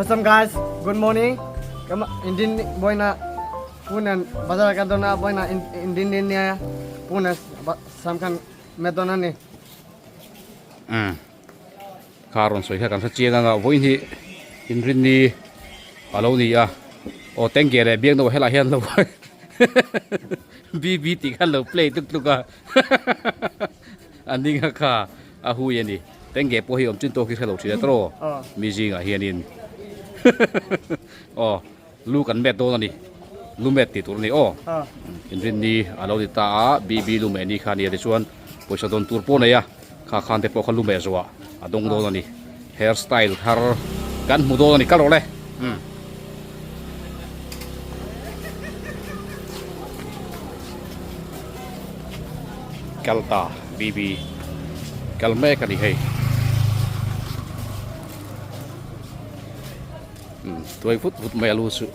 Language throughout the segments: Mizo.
What's up guys? Good morning. Kama Indian boy na punan bazar ka dona boy na Indian din niya punan samkan medona ni. Um kha rawn sawi kha kan hre chiang anga vawiin hi inrinni a lo ni a aw tengge leh biang deuh helaiah hian lo BB tih kha an lo play tluk tluk a a ning a kha a hui a ni tengge pawh hi awm chin tawk hi hre lo thin a tawh mi zingah hianin aw lu kan met dawn a ni lu met tih tur a ni aw inrinni a lo ni ta a BB lu meh ni kha a ni a tichuan pawisa dawn tur pawh a nei a kha khan te pawh kha lu meh zawhah a dawng dawn a ni hair style thar kan hmu dawn a ni kal rawh le umm. Kal ta BB kal mek a ni hei umm tuai vut vut mai a lu chu.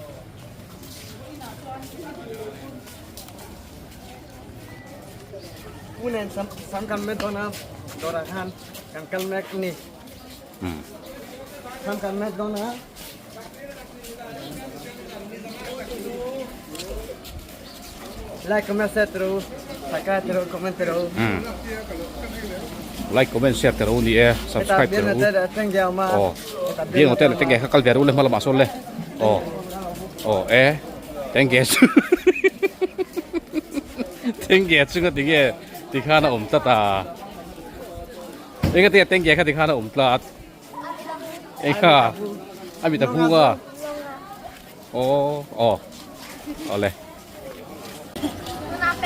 Punen sam sam kan met dawn a dawrah khan kan kal mek a ni. Sam kan met dawn a. Like comment share te rawh u, subscribe te rawh u, comment te rawh u. Like comment share te rawh u ni e, subscribe te rawh u. Aw, biang hotel te nge kha kal ve rawh u le hma lamah sawn le. Aw, aw e, tengge chu tengge chu nga tinge tikhan a awm tlat a. Enga tinge tengge kha tikhan a awm tlat. Engkha a mit a bung a. Aw aw awle.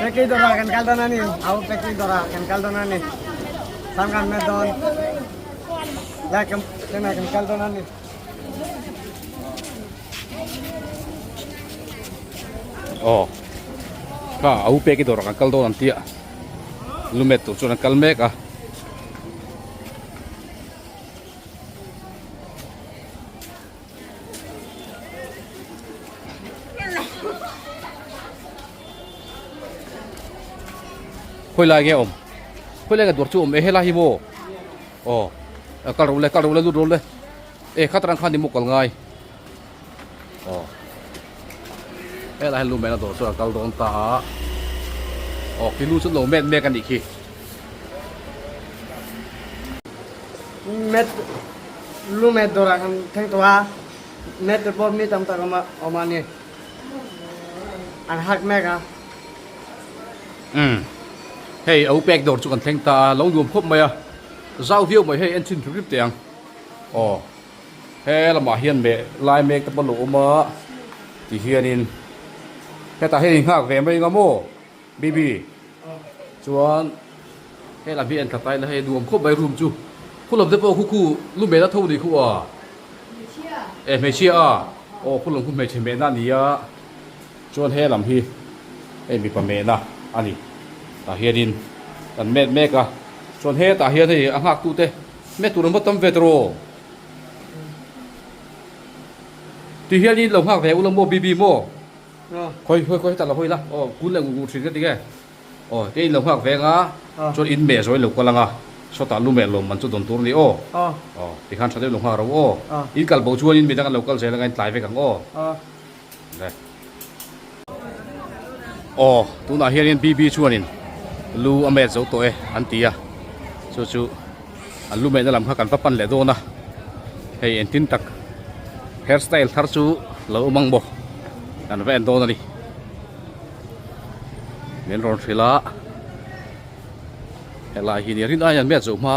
Peki dora kan kal dawn a ni au peki dora kan kal dawn a ni sam kan met dawn lai kan tena kan kal dawn a ni. Aw kha au peki dora kan kal dawn an tia lumet tur chuan an kal mek a. Khawi lai nge awm khawi lai nge dawr chu awm e helai hi maw aw kal rawh le kal rawh le lut rawh le e khatrang khan ni maw kal ngai aw helai hian lu mehna dawr chu a kal dawn ta a aw khi lu chu an lo met mek a nih khi. Met lu met dawrah kan thleng tawh a met te pawh mi tam tak awm awm a ni an hak mek a. Umm hei a upek dawr chu kan thleng ta a lo nuam khawp mai a zau viau mai hei en chhin hrip hrip teh ang aw he lamah hian meh lai mek te pawh a lo awm a ti hianin hetah hian in nghak ve mai anga maw. Bibi chuan he lam hi en thla ta ila hei nuam khawp mai room chu khu lam te pawh khu khu lu mehna tho ni khu a e hmeichhia a aw khu lam khu hmeichhe mehna a ni a chuan he lam hi hei mipa mehna a ni tah hianin kan met mek a chuan hetah hian hei a nghak tu te met tur an va tam ve tawh ti hianin lo nghak ve ula maw Bibi maw. Khawi khawi khawi hetah lo hawi la aw kun leh ngut ngut hrin ka ti nge aw te in lo nghak veng a chuan in meh zawi lo kal ang a sawtah lu meh lawm man chu dawn tur a ni aw aw tikhan tha deuh lo nghak ro aw in kal bo chuan in midang an lo kal zel ang a in tlai vek ang aw le aw tunah hianin BB chuanin lu a met zo tawh e an ti a chu chu an lu mehna lam kha kan va pan leh dawn a hei engtin tak hair style thar chu lo awm ang maw kan va en dawn a ni min rawn hrilh a helai hi nia rin aiin an hmel chu hma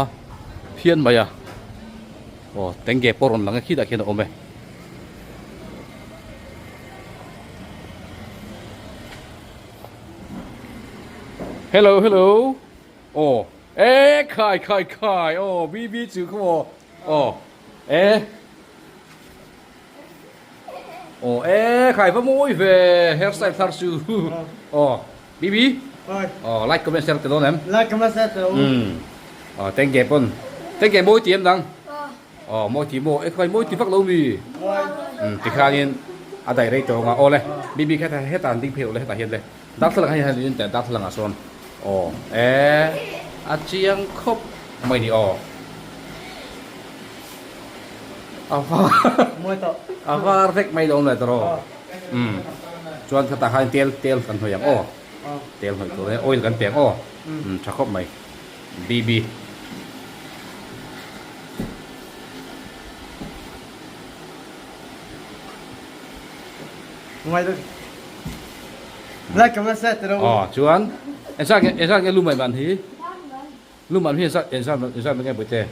phian mai a aw tenge pawh rawn lang e khitah khian a awm e. Hello hello aw. E khai khai khai aw BB chu kha maw aw e aw e khai va mawi ve hairstyle thar chu aw BB aw like comment share te dawn em like comment share te um aw thank you pon thank you mawi ti em dang aw mawi ti maw e khai mawi ti vak lo mi um tikhanin a dai rei tawng a aw le BB kha heta an ding phei lo le hetah hian le Darthlalang hi han in teh darthlalang ah sawn aw e a chiang khawp mai ni aw. A var. Mawi tawh. A var vek mai lo le tawh. Um. Chuan khatah khan tel tel kan hnawih ang aw. Tel hnawih tur e oil kan pek aw. Um tha khawp mai. BB. Ngai deuh. Like comment share te rawh u. Aw chuan engzat nge engzat nge lu mai man hi? Lu man hi engzat engzat engzat nge Bawihte?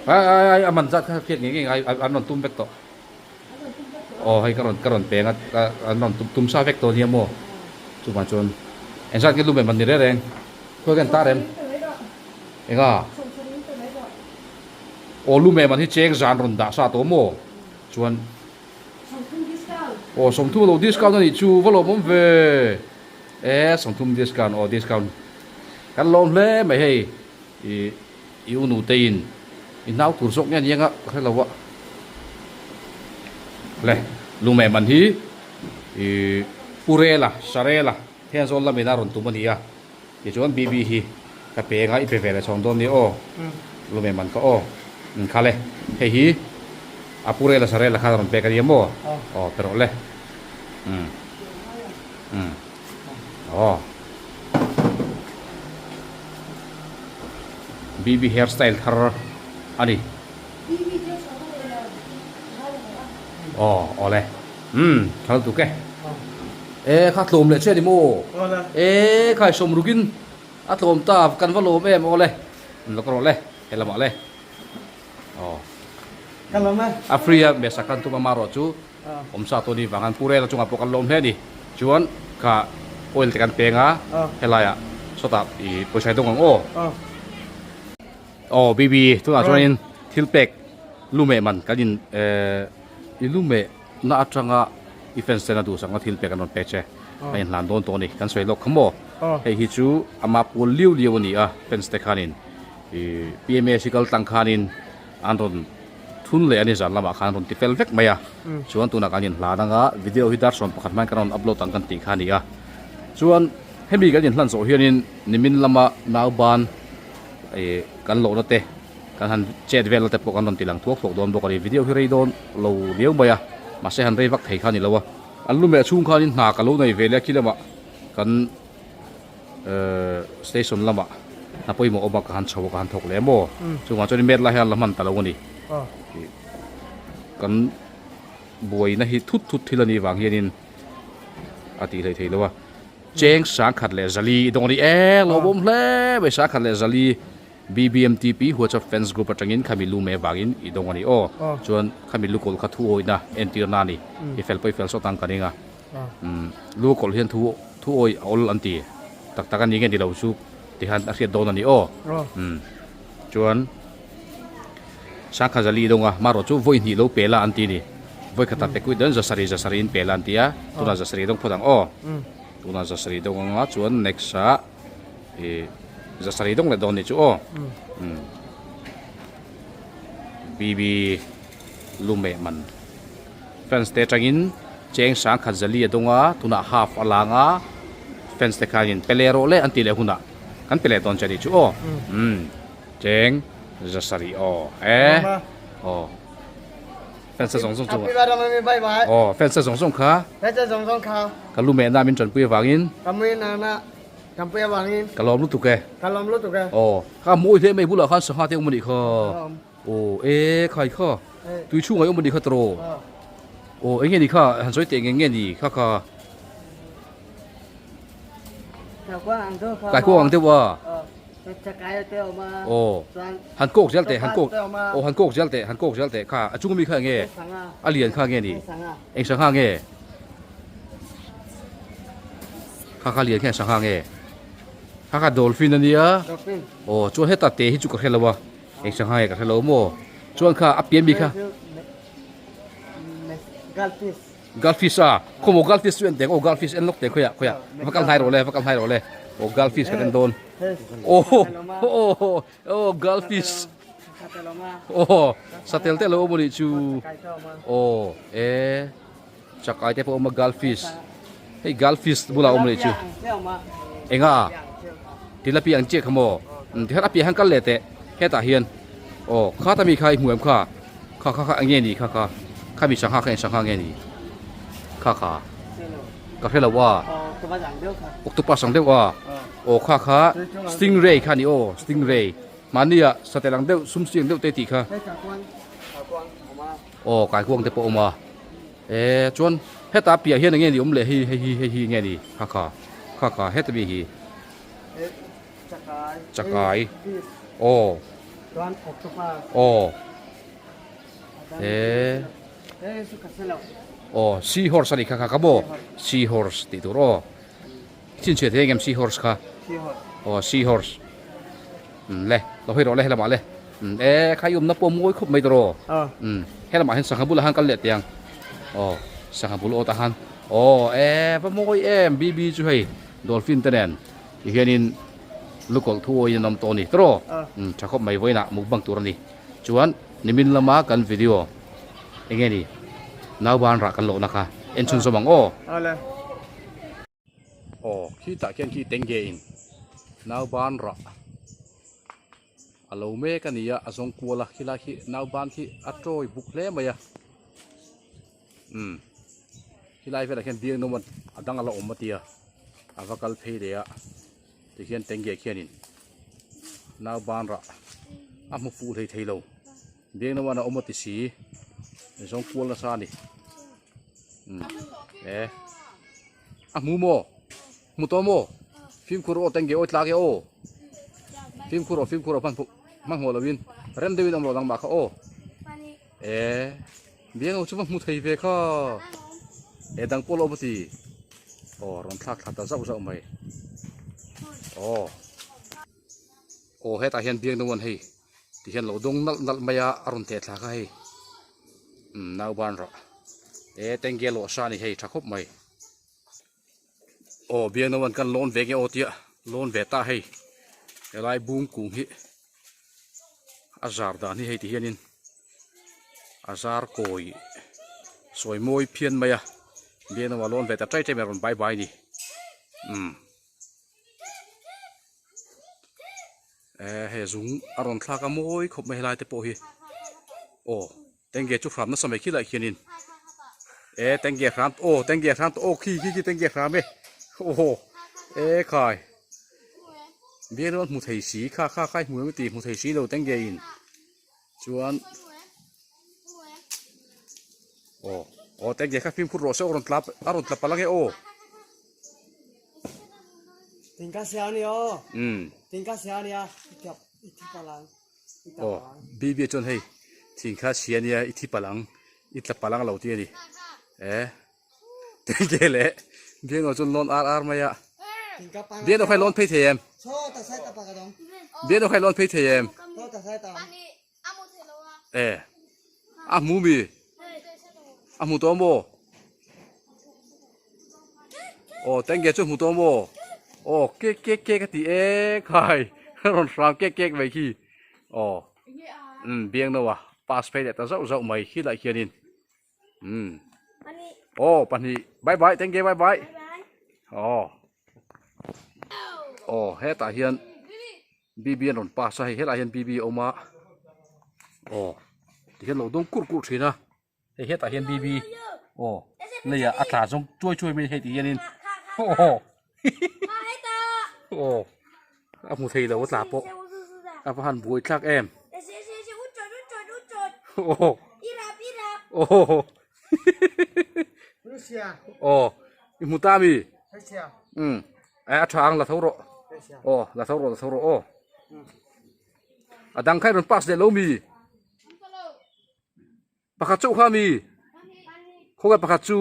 Ai ai ai a man zat kha hriat ngei ngei ngai an rawn tum vek tawh. Aw hei ka rawn ka rawn peng a an rawn tum tum sa vek tawh nia maw? Chuvang chuan engzat nge lu mai man ni reng reng? Khawi ka en tar em? Enga? Aw lu mai man hi cheng zan rawn dah sa tawh maw? Chuan Aw sawmthum alo discount anih chu va lawmawm ve e sawmthum discount aw discount kan lawm hle mai hei ih i u nutei in i nau tur zawk nge ani anga ka hre lo a le lume man hi ih purela sarela Thenzawl lamin a rawn tum ani a tichuan BB hi ka pe anga i pe ve leh chhawng dawn nia aw lume man ka aw kha le hei hi a pu rela sa rela khan a rawn pek ania maw aw pe rawh le umm umm aw BB hair style thar ani aw aw le. Umm thal tuk e. E kha tlawm leh che ni maw? E khai sawm rukin a tlawm ta kan va lawm em awle. Lo ka rawh le he lamah le. Aw. Ka lawm e. A free a mesa kan tum ama rawh chu awm sa tawh ni vang an pu rel a chungah pawh kan lawm hle a ni. Chuan kha oil te kan peng a helaiah sawtah i pawisa dawng ang aw. Aw BB tunah chuanin thil pek lumeh man kan in eh i lumeh na atanga i fans ten a duhsakna thil pek an rawn pek che a inhlan dawn tawh a ni kan sawi lawk kha maw hei hi chu ama pawl liu liu a ni a fans te khanin ih PMA sikal tlang khanin an rawn thun leh a ni zan lamah khan an rawn ti fel vek mai a chuan tunah kan inhlan anga video hi dar 11 hmain kan rawn upload ang kan tih kha a ni a chuan hemi kan inhlan zawh hianin nimin lama nauban ih kan lohna te kan han chet vel na te pawh kan rawn ti lang thuak thuak dawn bawk a ni video hi rei dawn lo viau mai a mahse han rei vak thei kha a ni lo a an lu meh chhung khanin hna ka lo nei ve leh a khi lamah kan ehh station lamah hna pawimawh awm a ka han chho a ka han thawk leh maw chuvang chuan met lai hian la hman ta lo a ni kan buaina hi thut thut thil a nih vang hianin a tih hleih theih lo a cheng sangkhat leh zali i dawng a ni e lawmawm hle mai sangkhat leh zali. BBMTP WhatsApp fans group atangin khami lu mai avangin i dawng a ni aw. Chuan khami lu kawlh kha thu awihna entirna a ni. I fel pawh i fel sawt ang ka ring a. Lu kawlh hian thu thu awih a awl an ti. Tak tak a ni nge ni lo chu ti khan a hriat dawn a ni aw. Chuan Sangkhazali i dawng a, marawh chu vawi hnih lo pe la an ti a ni. Vawi khat a pe kuit dawn zasarih zasarih in pe la an ti a, tunah zasarih dawng phawt ang aw. Tunah zasarih dawng anga chuan next ah. Ih zasarih dawng leh dawn nih chu aw umm BB lumeh man fans te atangin cheng sangkhat zali a dawng a tunah half a lang a fans te khanin pe leh rawh le an tih leh hunah kan pe leh dawn che nih chu aw umm cheng zasarih aw e aw. Fans zawng zawng chu aw fans zawng zawng kha ka lu mehna min tanpui avangin ka lawm lutuk e aw kha mawi hle mai bulah khan sangha te awm anih kha aw e khai kha tui chhungah i awm anih kha tawh aw eng nge ni kha han sawi teh nge nge ni kha kha kaikuang ang deuh a. Aw han kawk zel teh han kawk aw han kawk zel teh han kawk zel teh kha a chung ami kha enge a lian kha nge ni eng sangha nge kha kha lian kha eng sangha nge kha kha dolphin ania aw chuan heta te hi chu ka hre lo a eng sangha nge ka hre lo maw chuan kha a pian mi kha Galfish a, khawmaw galfish chu en teng aw galfish en lawk teh khawiah khawiah va kal hnai rawh le va kal hnai rawh le aw galfish kan en dawn aw aw aw galfish aw satel te alo awm anih chu aw e chakai te pawh a awm a galfish hei galfish bulah a awm anih chu enga tilapia ang chiah kha maw tikhan a piah hian kal leh teh hetah hian aw khata mi kha i hmu em kha. Kha kha kha eng nge ni kha kha khami sangha kha eng sangha nge ni kha kha ka hre lo a octopus ang deuh a aw kha kha stingray kha a ni aw stingray mahni ah satel ang deuh sum si ang deuh te tih kha aw kaikuang te pawh a awm a eh chuan heta piah hian eng nge ni awm leh hei hei hi hei hi eng nge ni kha kha kha kha heta mi hi. Chakai aw aw he aw sea horse a nih kha kha kha maw sea horse tih tur aw chhinchhiah thei engem sea horse kha aw sea horse le lo hawi rawh le helamah le e khai awmna pawh mawi khawp mai tawh rawh helamah hian sangha bulah khan kal leh teh ang aw sangha bul awt ah khan aw e va mawi em bibi chu hei dolphin te nen. Tihianin lukawlh thu awiin an awm tawh a ni tawh umm tha khawp mai vawiinah mukbang tur a ni. Chuan nimin lama kan video eng nge ni nauban rah kan lohna kha en chhun zawm ang aw. Aw khitah khian khi tengge in nauban rah a lo mek a ni a, a zawng kual a khilai khi nauban khi a tawi buk hle mai a. Umm helai velah hian biak nawm a dang a la awm a tia a va kal phei leh a tikhian tengge khianin nau ban rah a hmu fuh hlei thei lo biak nawm a awm a ti si zawng kual nasa a ni umm e a hmu maw hmu tawh maw fimkhur aw tengge aw tlak e aw fimkhur aw fimkhur aw hmanhmawh lovin rem deuhin awm rawh nangmah kha aw e. Biang ho chu va hmu thei ve kha. He dang pawh lo ti. Aw rawn thlak thla ta zauh zauh mai. Aw. Aw hetah hian biang deuh an hei. Ti hian lo dawng nalh nalh mai a a rawn teh thla kha hei. Umm nau ban rawh. E tengge lawh sa a ni hei tha khawp mai. Aw biang deuh an kan lawn ve nge aw tia lawn ve ta hei. Helai bung kung hi a zar dan hi hei ti hianin a zar kawi sawi mawi phian mai a biang deuh a lawn ve ta tai tai mai a rawn bai bai a ni umm eh hei zung a rawn thlak a mawi khawp mai helai te pawh hi aw. Tengge chu hram nasa mai khilai khianin e tengge hram aw tengge hram tawh aw khi khi khi tengge hram e aw e khai biak dawn hmu thei si kha kha khai hmu em ti hmu thei si lo tengge in chuan aw aw tengge kha fimkhur rawh se aw rawn tla a rawn tla palh ange aw. Tingka sia ani aw tingka sia ania i thi palang. Aw Bibi chuan hei thing kha chhia nia i thi palh ang i tla palh ang lo ti a ni e tengge leh Biangno chuan lawn ar ar mai a Biangno kha i lawn phei thei em Biangno kha i lawn phei thei em e a hmu mi a hmu tawh maw Aw tengge chu hmu tawh maw? Aw kek kek kek a ti e khai a rawn hram kek kek mai khi aw umm biang no a pass phei leh ta zauh zauh mai khi lah khianin umm aw pahnih bye bye tengge bye bye aw aw hetah hian BB an rawn pass a hei helaiah hian BB a awm a aw tihian lo dawng kurh kurh thin a. Hei hetah hian BB aw leiah a tla zawng chuai chuai mai hei ti hianin aw aw a hmu thei lo a tla pawh a va han buai thlak em aw aw aw i hmu ta mi um a tha ang la tho rawh aw la tho rawh la tho rawh aw a dang kha i rawn pass leh lo mi. Pakhat chauh kha a mi? Khawnge pakhat chu?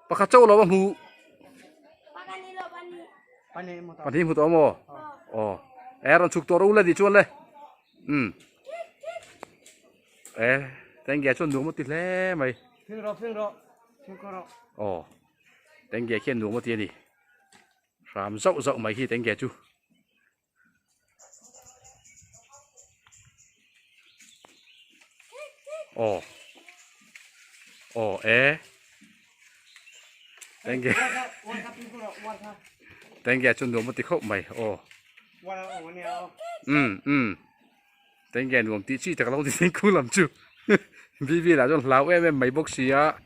Pakhat chauh lo a hmu. Pahnih hmu tawh maw? Aw. E rawn chhuk tawh ro le tih chuan le. Um. E tengge chuan nuam a ti hle mai. Aw. Tengge khian nuam a ti a ni. Hram zauh zauh mai hi tengge chu. Aw aw e tengge tengge chu nuam a ti khawp mai aw um um. Tengge nuam tih chi tak lo ni thingkung lam chu BB lah chuan hlau em em mai bawk si a.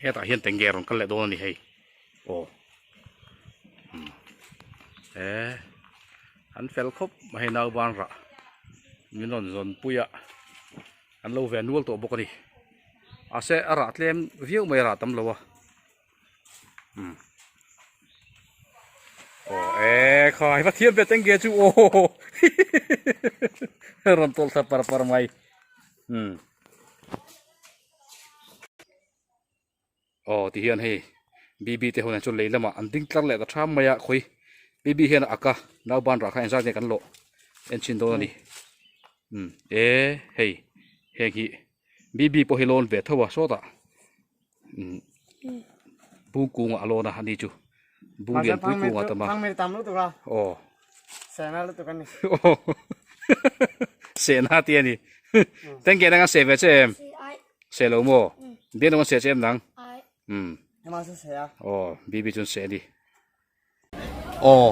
Hetah hian tengge rawn kal leh dawn a ni hei aw e an fel khawp mai hei nauban rah min rawn zawn pui a an lo ve nual tawh bawk a ni mahse a rah tlem viau mai a rah tam lo a. Aw e khai va thiam ve tengge chu aw rawn tawlh thla par par mai umm aw ti hian hei BB te ho nen chuan lei lamah an ding tlar leh ta tham mai a khawi BB hian a ak a nauban rah kha engzat nge kan lawh en chhin dawn a ni umm e hei heng hi BB pawh hi lawn ve tho a sawtah. Bung kungah a lawn a ani chu bung lian pui kungah tam a aw sehna te a ni tengke nang a seh ve che em seh lo maw biak nang a seh che em nang aw bibi chuan seh a ni. Aw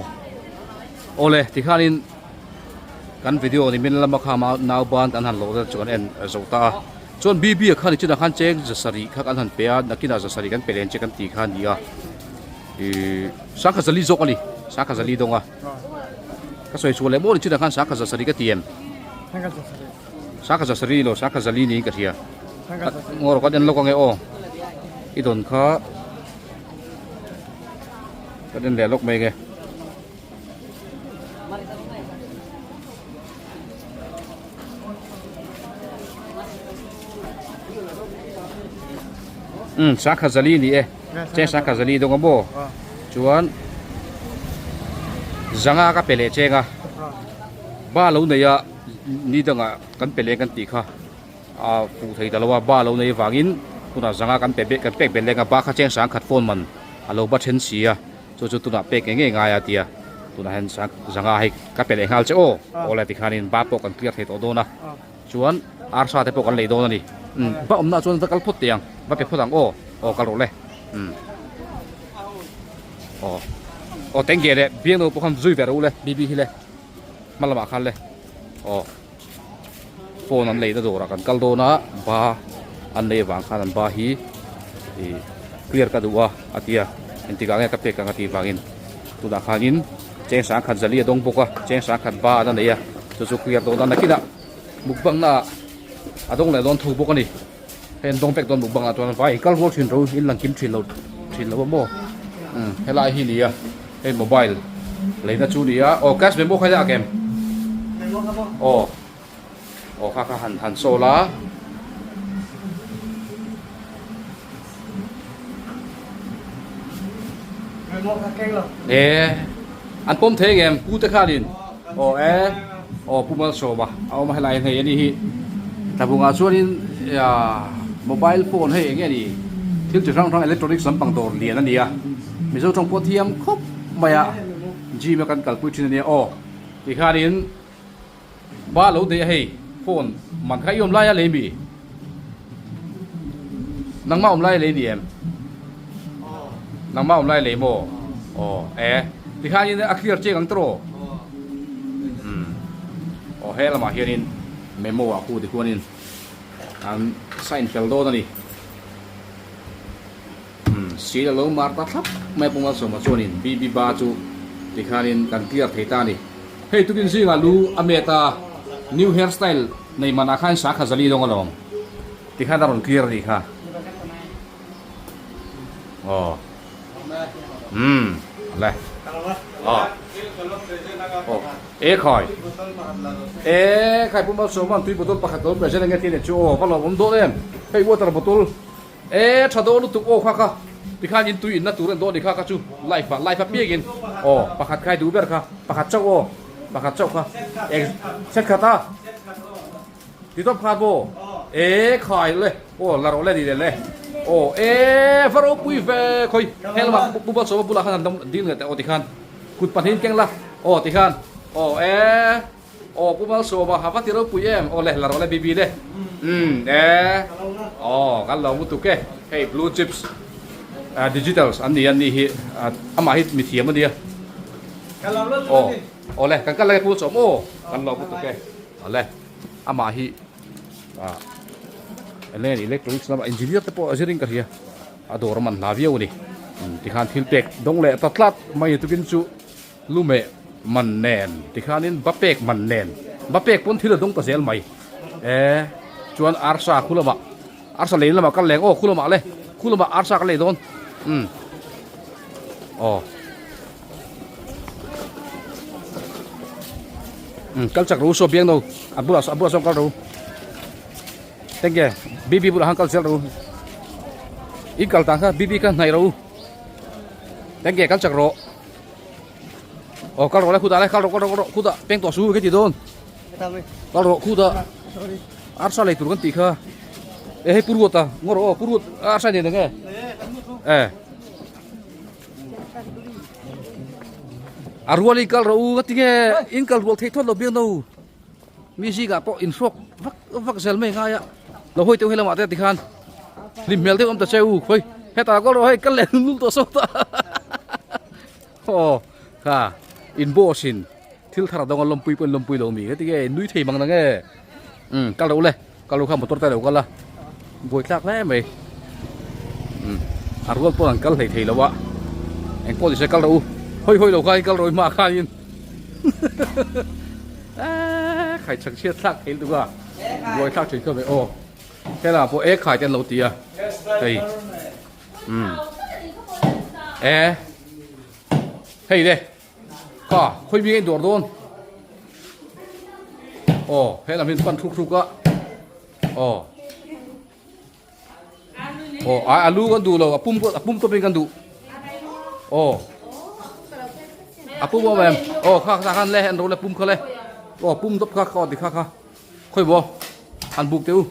awle tikhanin kan video ni min lama kha nau ban kan han lo vel chu kan en zo ta a chuan BB ah khan nichinah khan cheng zasarih kha kan han pe a nakinah zasarih kan pe len che kan tih kha a ni a ihh sangkhat zali zawk a ni sangkhat zali dawng a ka sawi chhuah leh maw nichinah khan sangkhat zasarih ka ti em sangkhat zasarih ni lo sangkhat zali niin ka hria ngaw rawh kan en lawk ange aw i dawn kha. Kan en leh lawk mai nge. Um sakha zali ni e che sakha zali dawng a maw chuan zanga ka pe leh cheng a ba lo nei a ni dangah kan pe leng kan tih kha. A fuh thei ta lo a, ba lo nei vangin tunah zanga kan pe kan pek belh leng a, ba kha cheng sang khat phone man a lo ba then si a, chu chu tunah pek ngei ngei ngai a tia, tunah hian sang zanga hei ka pe leh nghal che aw, aw le tikhanin ba pawh kan clear thei tawh dawn a, chuan arsa te pawh kan lei dawn a ni, umm ba awmna ah chuan va kal phawt teh ang, va pe phawt ang aw, aw kal rawh le, umm aw aw tengge leh biangno pawh khan zui ve rawh u le bibi hi le hma lamah khan le aw. Phone an leina dawrah kan kal dawn a ba an lei avang khan an ba hi ih clear ka duh a a ti a engtikah nge ka pek ang a tih vangin tunah khanin cheng sang khat zali a dawng bawk a cheng sang khat ba an a nei a chu chu clear dawn a nakinah mukbang naah a dawng leh dawn tho bawk a ni hei an dawng vek dawn mukbang ah chuan vai in kal rual thin ro in lang kim thin lo thin lo a maw umm helai hi a ni a. Hei mobile leina chu ni a aw cash memo kha ila kem aw aw kha kha han han sawl a e an pawm thei ngem pu te khanin aw e aw pu malsawma a awm a helai hian hei ani hi tlabungah chuanin mobile phone hei eng nge ni thil chi hrang hrang electronics lampang dawr lian a ni a Mizo tawng pawh thiam khawp mai a gym a kan kalpui thin a nia aw tikhanin ba lo daih a hei phone man kha i awm lai a lei mi nangmah awm lai a lei ni em nangmah awm lai a lei maw aw e tikhanin a clear chiang ang tawh umm aw he lamah hianin memo ah khu tikhuanin an sign fel dawn a ni. Umm sil a lo mar ta thlap mai a Pu Malsawma chuanin BB ba chu tikhanin kan clear thei ta a ni. Hei tukin zingah lu a met a, new hair style nei manah khan sakha zali dawng alawm tikhan a rawn clear a nih kha. Aw umm le aw aw e khai e khai Pu Malsawma'n tui bottle pakhat lo present a nge tih a nih chu aw va lawmawm dawn em hei water bottle E tha dawn lutuk aw kha kha tikhan in tui inna tur en dawn ni kha kha chu live ah live apiang in aw pakhat khai duh ber kha pakhat chauh aw pakhat chauh kha eng set khat a ti tawp khan maw e khai le aw la rawh le ni le le aw e va ropui ve khawi he lamah pu Malsawma bulah khan han ding leh teh aw tikhan kut pahnih in keng la aw tikhan aw e. Aw Pu Malsawma ha va ti ropui em? Aw le la rawh le Bibi le. Umm e aw kan lo mutuk e. Hei blue chips digitals an ni a ni hi amah hi mithiam a nia. Aw awle kan kal lai pu chawm aw kan lo lutuk e awle amah hi ah enge electronics lama engineer te pawh a zir in ka hria a dawr a man hla viau a ni tikhan thil pek dawng leh ta tlat mai tukin chu lumeh man nen tikhanin ba pek man nen ba pek pawn thil a dawng ta zel mai e chuan arsa khu lamah arsa lei lamah kal leng aw khu lamah le khu lamah arsa ka lei dawn umm aw umm kal chak ro saw biang no a bulah a bulah sawn kal ro tenge bb bulah han kal zel ro in kal tan kha bb kha hnaih ro tenge kal chak rawh aw kal rawh le khutah le kal rawh kal rawh kal rawh khutah peng tawh su ka ti dawn kal rawh khutah arsa lei tur kan tih kha e hei puruat a ngaw rawh aw puruat arsa nen enge e a rual in kal rawh u ka ti nge in kal rual thei thawt lo biang no mi zingah pawh in hrawk vak vak zel mai ngai a lo hawi teuh helamah te tikhan hlim hmel deuh awm ta che u khawi hetah kal rawh hei kal leh lul tawh sawt a aw kha in boss in thil thar a dawng a lawmpui pawh in lawmpui lo mi heti nge nui thei mang nang e um kal rawh u le kal rawh kha motor te lo kal a buai tlak hle mai um a rual pawh an kal hlei thei lo a eng pawh ni se kal rawh u hawi hawi lo khan kal rawh i hma khan in eee khai chhak chhiat thlak thei lutuk a buai thlak thin kha ve aw helaiah pawh e khai te an lo ti a hei um e hei le Kha, khawi mi a indawr dawn? Aw, he lam hi an pan thluk thluk a. Aw. Aw, ai alu kan duh lo, a pum a pum tawpin kan duh. Aw. A pum awm em? Aw, kha kha khan le an ro le pum kha le. Aw, pum tawp kha kha ti kha kha. Khawi bo? An buk teh u.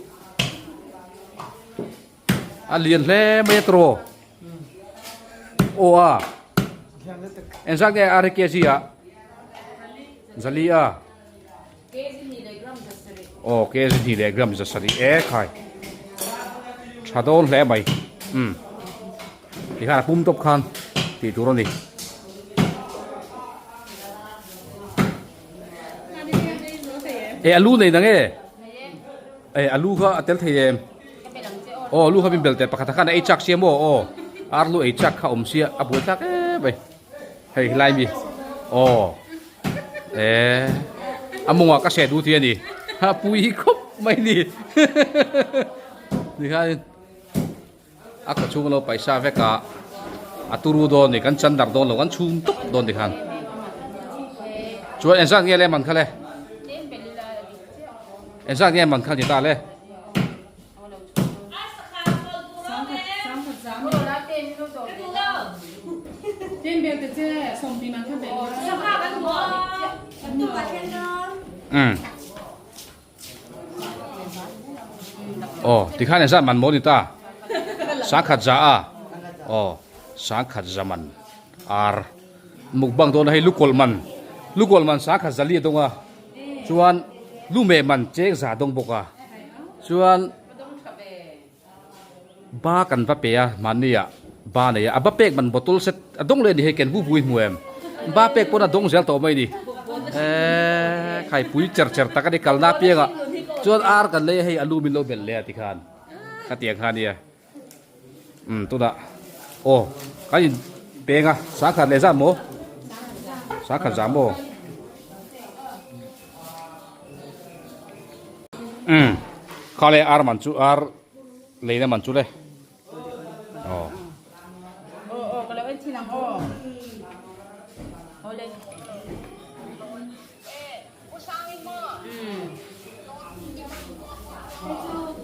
A lian hle mai a tawh. Aw a. Engzat nge a kg ah? Zali a. Aw kg hnih leh gram zasarih e khai. Tha dawn hle mai. Umm. Tikhan a pum tawp khan tih tur a ni. E alu nei nang e. E alu kha a tel thei em? Aw alu kha min bel teh pakhat a khan a ei chak sia maw aw arlu ei chak kha awm sia a buai thlak em mai hei helai mi aw e a mawngah ka seh duh tih a ni a pui hi khawp mai ni tikhanin a khaw chhung lo paisa vek a a turu dawn ni kan chan darh dawn lo kan chhum tawp dawn tikhan chuan engzat nge le man kha le engzat nge man kha ni ta le. Umm aw tikhan engzat man maw ni ta sangkhat za a aw sangkhat za man ar mukbang dawn a hei lukawlh man lukawlh man sangkhat za li a dawng a chuan lumeh man cheng za dawng bawk a chuan ba kan va pe a mahni ah ba nei a a ba pek man bottle set a dawng leh a ni hei ken vu vu in hmu em ba pek pawn a dawng zel tawh mai a ni eee khai pui cher cher tak a ni kalna apiang ah chuan ar kan lei a hei alu min lo belh leh a tikhan khatiang kha a nia. Umm tunah aw kan in peng a sangkhat leh zat maw sangkhat zah maw umm kha le ar man chu ar leina man chu le aw.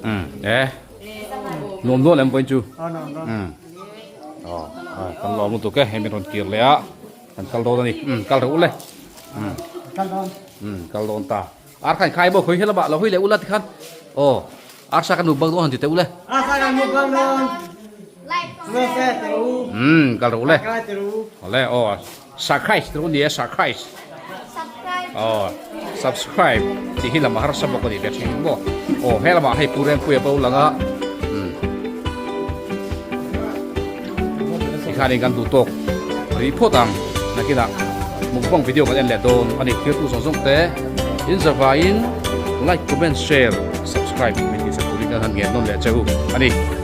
Umm e nuam dawn em pawhin chu umm aw kan lawm lutuk e hei min rawn kir leh a kan kal dawn a ni umm kal reuh le umm umm kal dawn ta ar kha in khai bawk hawi helama lo hawi leh ula tikhan aw arsa kan mukbang dawn han ti teh ule umm kal reuh le awle aw. Surprise tur nia surprise aw subscribe tih hi lam a harsa bawk a ni ve thin maw aw he lamah hei pu Rempuia bo lang a umm tikhanin kan duh tawk rih phawt ang nakinah. Mukbang video kan en leh dawn a ni. Thirtu zawng zawng te in zavaiin like, comment, share, subscribe min tihsak turin kan han ngen nawn leh che u a ni.